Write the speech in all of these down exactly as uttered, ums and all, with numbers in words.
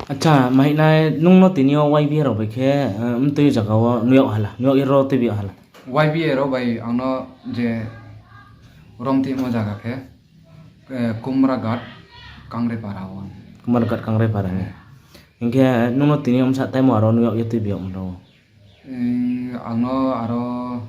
Acha, mahinai nung no tini yo Y B A rao bai khe, eh, mtui zaga wo nuh yag hala, nuh yag ye ro tuibi yag hala. Y B A rao bai ang no je romtimo zaga khe, eh, Kumraghat Kangrepara wo. Kumraghat Kangrepara ni. Hing khe nung no tini yo bsa time wo aro nuh yag ye tuibi yag mano? Ang no aro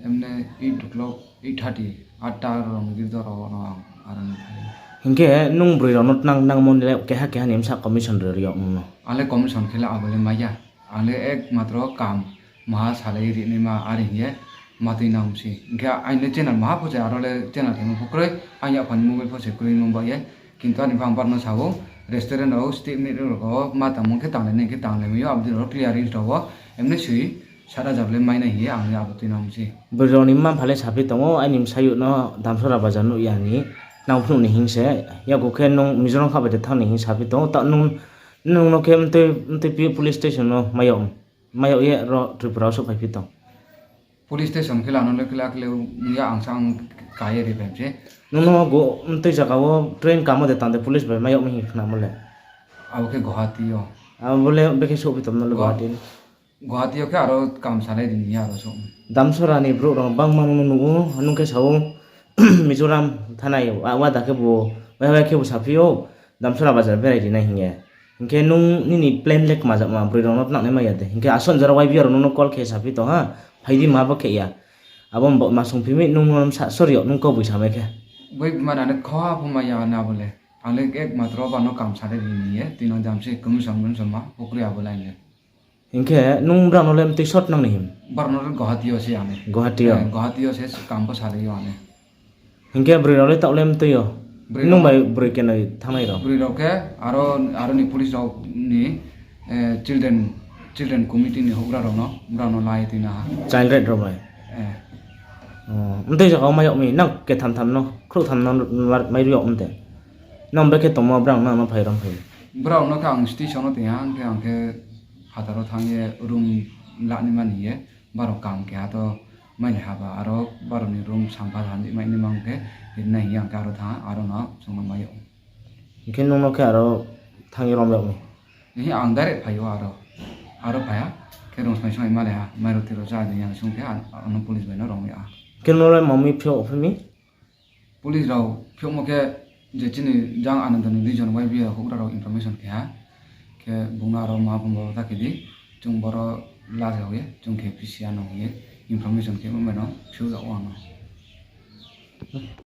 emne eight o'clock, eight thirty, atta rong girja rao no ang aro ni phai. Hing khe nung broi rao no tnang, tnangmo ni le keha keha ni bsa commission ri ri yag nung no? Ang le commission khe le abo le mai ya. Ang le ekmatro kam maha salai ri naima are hing ye ma tui nang si. Hing khe aini le channel maha pho se aro le channel khe ma pho kroi. Ang yapha ni mobile pho se kroi nung ba ye. Kintu ani bang bar no sa ou, restaurant rao, state meeting rao ma tangmo khe tanglai nai khe tanglai mai ou, abo dei rao clear ri rao wo, emne soi, sat hajar le mai nai hing ye ang le abo tui nang si. Broi rao ni mma mpha le saphi tong ou, aini bsayouh no Damsora bazar nuh ya ni, nang phnuh ni hing se, yakgu khe nung Mizoram kha bai de thanng ni hing saphi tong ou, ta nung, nung no khe mtui, mtui pi police station no mai yag, mai yag ye ro Tripura wo souhphaiphi tong. Police station khe la no le khe la khe le ya ang sa ang ka ye ri phai se. Nung no go mtui zaga wo train kamo de tang de police bai mai yag mi hing khnamo le? Abo khe Guwahati yo. Abo le bekhe souhphi tong no le Guwahati? Guwahati yo khe aro kam salai di ni ya aro souh. Damsora ni brouh rao bangma nung no nuh ou, nung khe sa ou, Mizoram thanai, wa, wada khe bo, wai wai khe bo saphi ou, Damsora bazar berai ri nai hing ye. Hing khe nung nini plan le kma jakma, broi rao no tnang nai mai ya de. Hing khe asuh jora Y B A rao nung no call khe saphi tong ha, phai di ma bo khe ya. Abo bo ma sungphi mi nung no sa, sorry o, nung kauboi samai khe. Bai ma na le khoha pho mai ya na bo le. Ang le ekmatro ba no kam salai di ni ye, tui no jam se commission, commission ma, pokri abo line le. Hing khe nung brao no le mtui sot nang ni him? Brao no le Guwahati yo se ang le. Guwahati yo? Eh, Guwahati yo se kam pho salai yo ang le. Hing khe broi rao le taoh le mtui yo? Nung bai broi kenoi thanngnai rao? Broi rao khe aro, aro ni police rao ni, eh, children, children committee ni houhgra rao no, brao no lai tui na ha. Child right rao bai? Eh. O, mtui zaga wo mai yag mi, nang ketham tham no, khrouh tham no mai ri yag mi de. Nang bekhe tongmo brao nang no phai rom phai? Brao no khe ang station wo tong ha, hing khe ang khe phathar wo thanng ye room la ni mani ye, brao kam keha to mai nai ha ba, aro brao ni room sampha thanng di mai ni mang khe, ri nai hing ye ang khe aro thanng ha, aro no chung no mai yag ou. Hing khe nung no khe aro thanng ye rom yag mi? Hing ang direct phai ou aro. Aro phai ha, khe rung smai smai ma le ha, mai rao tui rao chá di yang sung khe, ano police bai no rom yag ha. Khe nung no le mami phiouh phi mi? Police rao phiouhmo khe je chini jang Ananda ni region Y B A houhgra rao information khe ha. Khe bung no aro ma bung bo ta khe di, chung boro la rao ye, chung khe phi si ya no hing ye, information khe mo bai no phiouh yag ou ano.